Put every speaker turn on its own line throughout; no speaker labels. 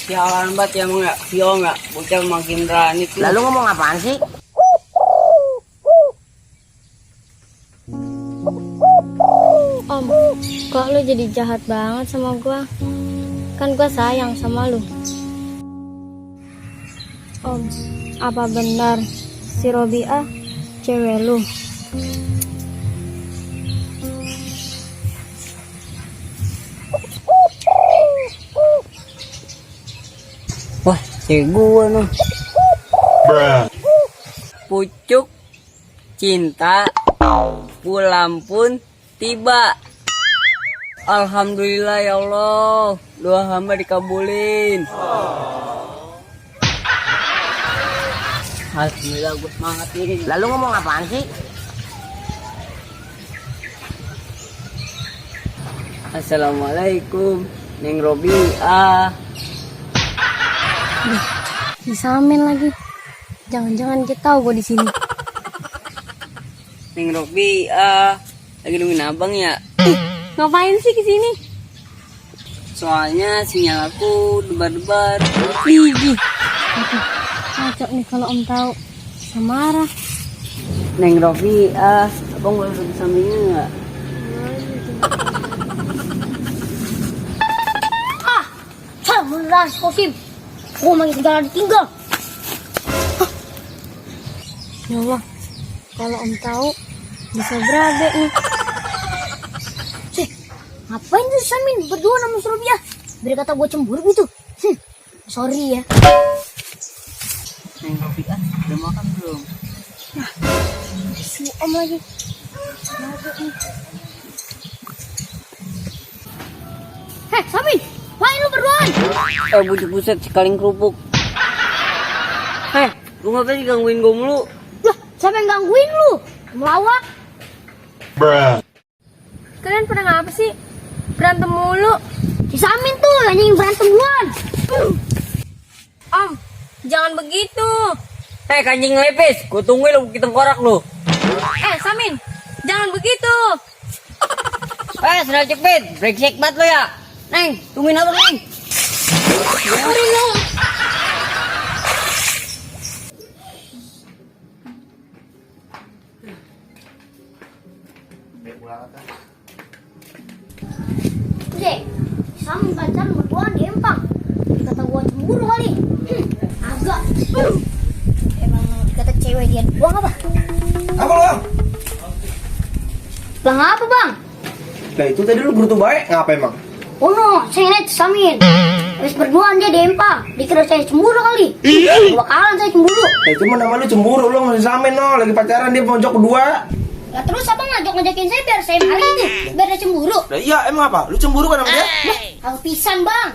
Sialan banget ya emang ya, Vio nggak, bocah makin berani tuh.
Lalu ngomong apaan sih?
Om, kok lu jadi jahat banget sama gua? Kan gua sayang sama lu. Om, apa benar si Robiah cewek lu?
Wah, cewek gua noh. Pucuk cinta pulang pun tiba. Alhamdulillah ya Allah, doa hamba dikabulin. Alhamdulillah, gue semangat nih.
Lalu ngomong apaan sih?
Assalamualaikum, Neng Robiah.
Disamin lagi. Jangan-jangan dia tahu gua di sini.
Neng Robiah, lagi nungguin abang ya?
Ngapain sih ke sini?
Soalnya sinyal aku debar-debar.
Ih, kacau nih kalau om tahu. Bisa marah.
Neng Robiah, abang boleh duduk sampingnya nggak?
Beneran, Kosim. Gua makin segala ditinggal. Ya Allah, kalau om tahu bisa berabe nih. Ngapain tuh Samin berdua sama Robiah? Biar kata gue cemburu gitu. Sorry ya.
Neng Robiah, udah makan belum?
Si om lagi. Heh, Samin, main lu berduaan.
Buset sekaling kerupuk. Lu ngapain sih gangguin gue mulu?
Lah, siapa yang gangguin lu? Melawak. Kalian pernah ngapa sih? Berantem mulu. Si Samin tuh yang ingin berantem duluan. Om, jangan begitu.
Kanjing lepis, gue tungguin lu kita tengkorak lu.
Samin, jangan begitu.
Senal cepet, brengsek banget lu ya. Neng, tungguin abang Neng.
Sorry lo. Dek, Samin pacaran berduaan di Empang. Kata gua cemburu kali. Agak. Emang kata cewek dia buang apa?
Apa bang?
Bang apa bang?
Nah itu tadi lu berutuh baik, ngapa emang?
Oh no, saya lihat Samin. Habis berduaan dia di Empang. Dikira saya cemburu kali. Bakalan saya cemburu.
Ya cuma nama lu cemburu, lu masih samin no, lagi pacaran dia pojok kedua.
Ya terus abang ngajakin saya biar saya mari itu. Biar dia cemburu.
Nah iya emang apa? Lu cemburu kan sama dia?
Kalau pisan bang.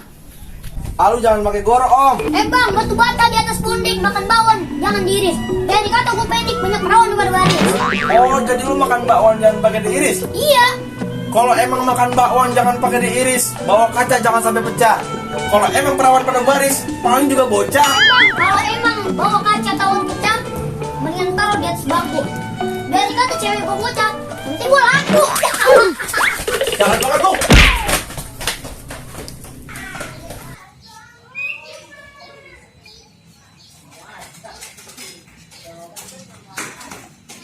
Lu jangan pakai gorok om.
Bang, batu bata di atas pundik makan bawon, jangan diiris. Jadi kata gue pendik banyak perawan di baris.
Oh jadi lu makan bakwan jangan pakai diiris?
Iya.
Kalau emang makan bakwan jangan pakai diiris, bawa kaca jangan sampai pecah. Kalau emang perawan pada baris, paling juga bocah.
Kalau emang bawa kaca tahun pecah, mendingan taruh di atas bangku. Dari kata cewek gue bocah, nanti gue laku.
Jangan makan lu.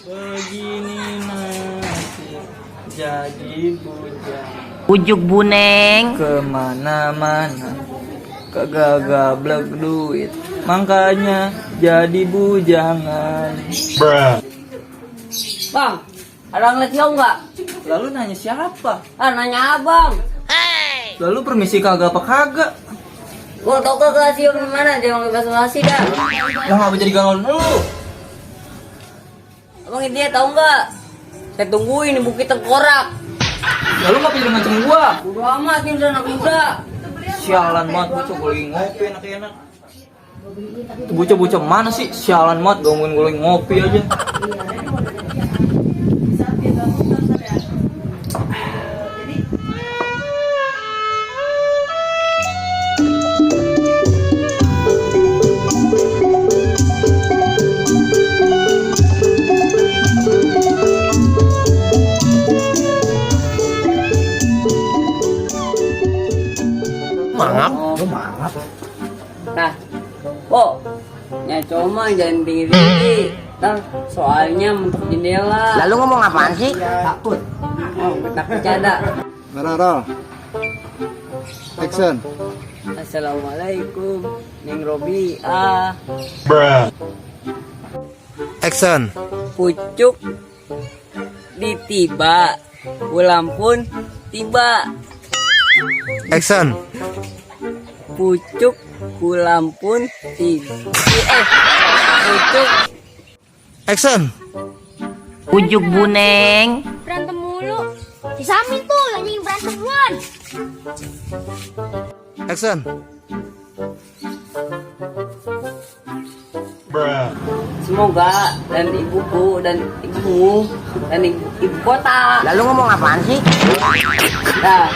Begini nasib jadi bujang.
Ujuk buneng.
Kemana-mana kagak gablek duit, makanya jadi bujangan. Bang, ada ngeliat Yong nggak?
Lalu nanya siapa?
Nanya abang.
Lalu permisi kagak apa kagak?
Gua tau kagak si Yong mana, dia mau basa-basi dah.
Lah ngapa jadi galon lu?
Abang dia tahu nggak? Saya tungguin di Bukit Tengkorak.
Lalu ngapa jadi ngancem gua?
Udah amat ini udah anak muda.
Sialan banget bocah gue lagi ngopi enak-enak. Tuh bocah-bocah mana sih? Sialan banget gangguin gue lagi ngopi aja.
Mangap, lu mangap.
Nah, po, ya cuma jangan tinggi-tinggi. Ntar soalnya mentok jendela.
Lalu ngomong apaan sih?
Takut. Oh, kita bercanda.
Roll. Action.
Assalamualaikum, Neng Robi.
Action.
Pucuk ditiba, ulam pun tiba.
Action.
Pucuk ulam pun tiba. Pucuk
Action.
Ujuk buneng.
Berantem mulu. Si Samin tuh yang ingin berantem duluan.
Action.
semoga dan ibuku dan ibumu dan ibu kota.
Lalu ngomong apaan sih?
Nah,